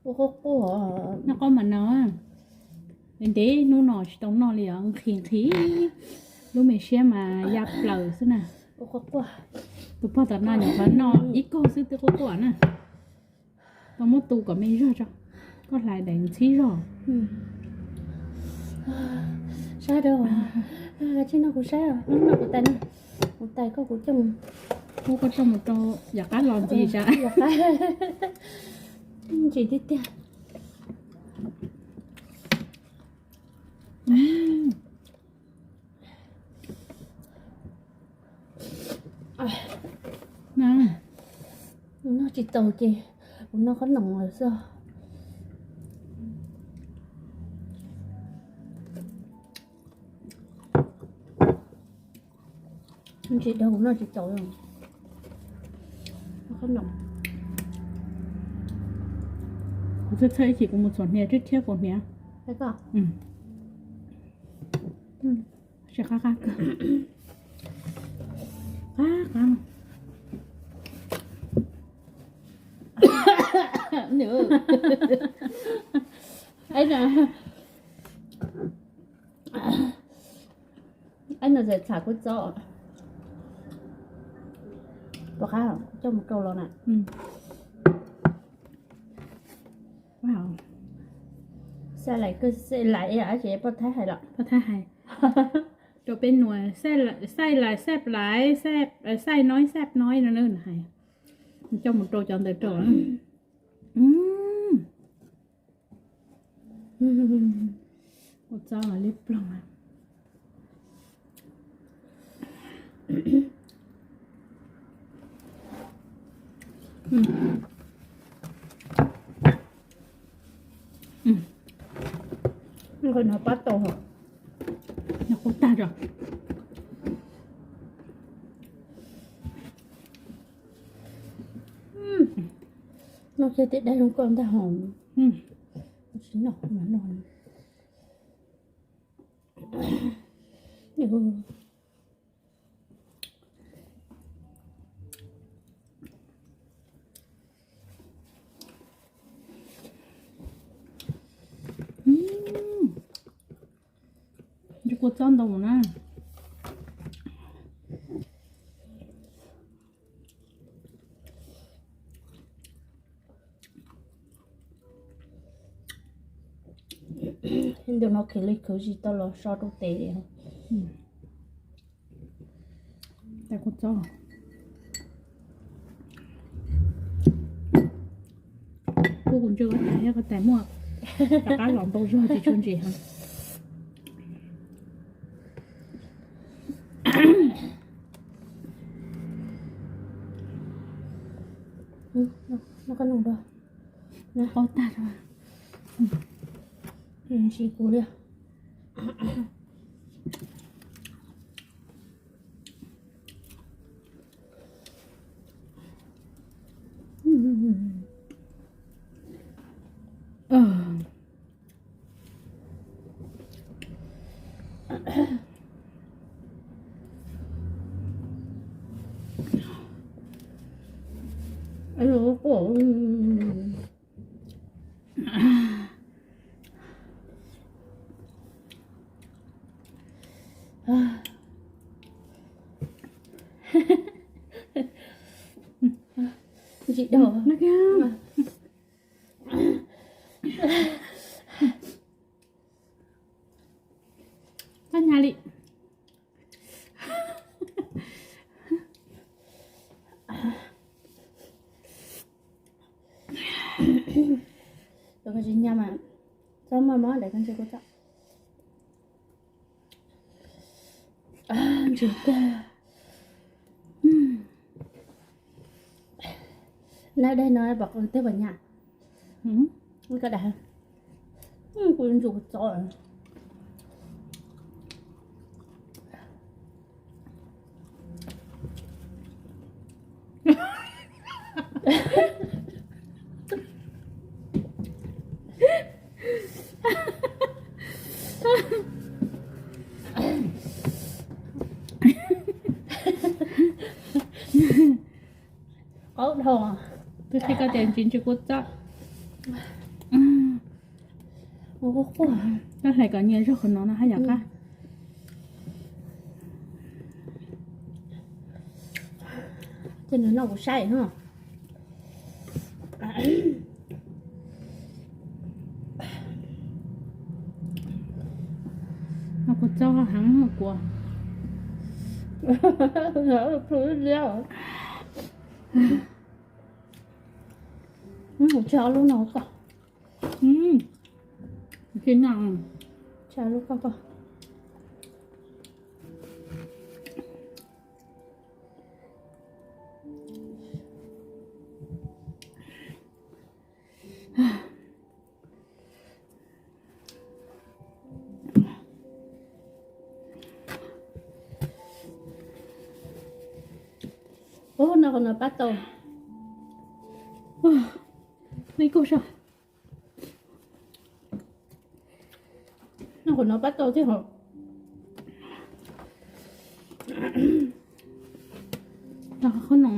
Noj qab mas no, ntev hnub no tsis tau noj li os, nqhis nqhis lub me siab mas ya plaws xwb na. Tus pog tom no nyuam qhuav noj ib kaug xwb twb quaj quaj na. Tau muab tu kom me zog tso, koj hlais daim ntxhib zog. Saib rau, tsis no kuv saib, no kuv tais, kuv tais koj kuv coj, kuv koj coj mus rau yam qab los ntxiv saib. Ntsis tiag tiag. Noj tsis tau ces kuv noj qhob noom lawm xwb. Tsis tau, kuv noj tsis tau. Qhob noom. Kuv txhawj txhawj ib chim kuv mus txhuam hniav thiab thiab kuv hniav. Qab qab. Ib no txham kuj txob. Rov qab coj mus rau los na. Xaij lais, xaij lais, poj Thaib hais los, poj Thaib hais rau peb nuav, xaij lais, xaij plaiv, xaij noib, xaij noib no na hais. Coj mus rau cov ntawd rau. Ua txob liab ploog. Nqhis no pab tau, nqhis qub tag tso. Noj kiag tej dab zoo koj ntag hos. Tsis noj mas noj. Ntshe kua txob ntau na. Ntu no khwv li khwv tsis tau los so rau tes li. Tais kua txob. Kuv kuv ntsia koj tais thiab koj tais muaj rov qab los ntau zog tsis tshua ntsis heev. Noj qab noom dua. Qaub tag. Ntsis kuv li. Ntsis dua. Txhob nyas li. Tsis nyas mas txhob muaj mob ntawd koj ntsia kuv txob. Ntsis tiag. Nab daig no pom qw twb pom nyas. Koj dag, kuv yuav ntsus kuv txob. Qaub dhau. Twb qhia koj tias ntsis ntsis kuv txob. Ua quaj quaj. Koj hlais kom nyias zog qhov no no haj yam qab. Ces nws noj kuv saib no. No kuv txo heev kuv. Tsis ob lub no koj. Tsis no. Tsis ob lub koj koj. Ub, no qhov no pab tau. Ib kub so. No qhov no pab tau thiab hos. Qhov no.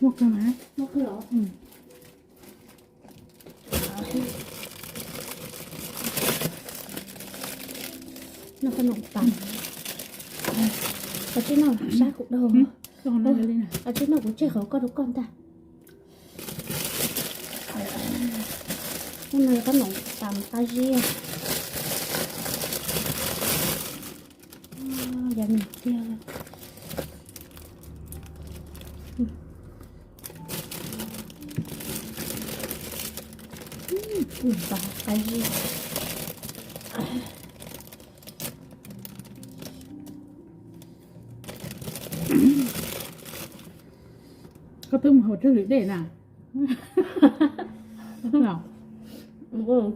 Muaj kawg mas. No koj noj tas. Koj twb noj sab kuv dog. Koj twb noj kuv tseg qhov koj rau koj ntag. Hnub no koj noj tas qab zib. Yog nws tiag. Qab zib. Koj twb mus haus tsawg lwm dej na?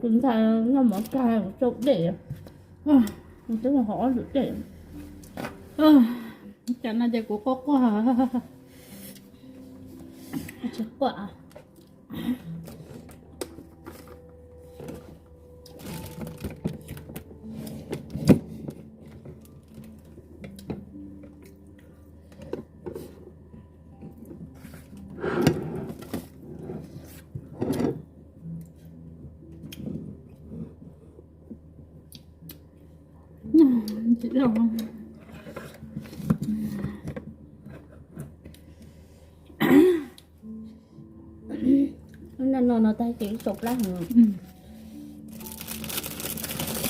Tus ntxhais noj mov kag tsau dej, twb mus haus ob lwm dej. Cas no ces kuv quaj quaj. Tsis quaj. No no no tag ces ib tsoom plab heev.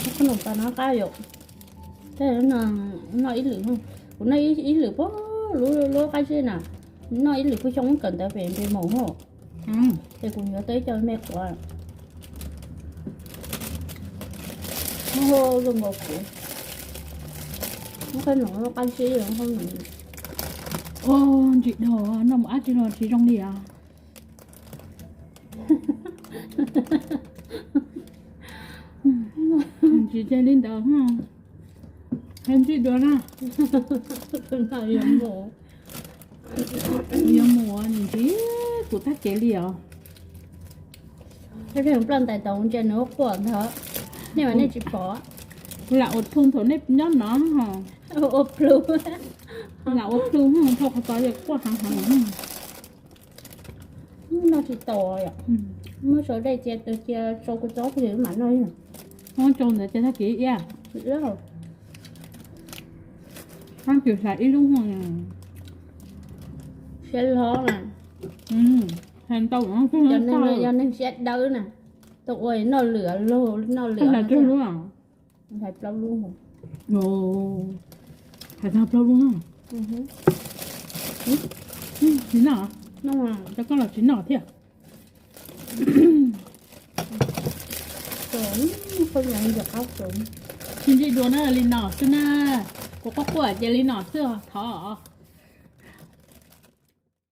Qhob noom pas no qab yom. Noj ib lwm, kuv noj ib lwm puag lub qab zib na, noj ib lwm puag xyoo kawm ntawv pem npe maum hos. Ces kuv yuav tau ib co me quav. Zoo nkaus kuv, qab zib. Ntsim dhau, noj mus ab tsi los tsis zoo li os. Tsis tseg li ntawd, ntsim dua na. Yuav mus nws ntxiv kuv tag kev li os. Ploj ntais tau ntsia nws quaj ntag, nej mas nej tsis pom. Kuv lam ua plhu thaum nej nyob no. Ua plhu, lam ua plhu dhau qhov tod yog quaj heev heev. Noj tsis tau yom. Muab sau dej cia cia sau kuv txob plig mam noj. Muab tsau ntawd cia tag kis iab. Ab, tsis xav ib lub. Siab hlob na. Hais ntau, yog neeg siab dawb na, tau ua noj lwm, noj lwm. Hais plaub lub. Hais tag plaub lub no. Tsis noj, rau koj los tsis noj thiab. Qhov no yog qab txoov. Ntsis dua na, li no xwb na. Kuv quaj quaj ces li no xwb, thov.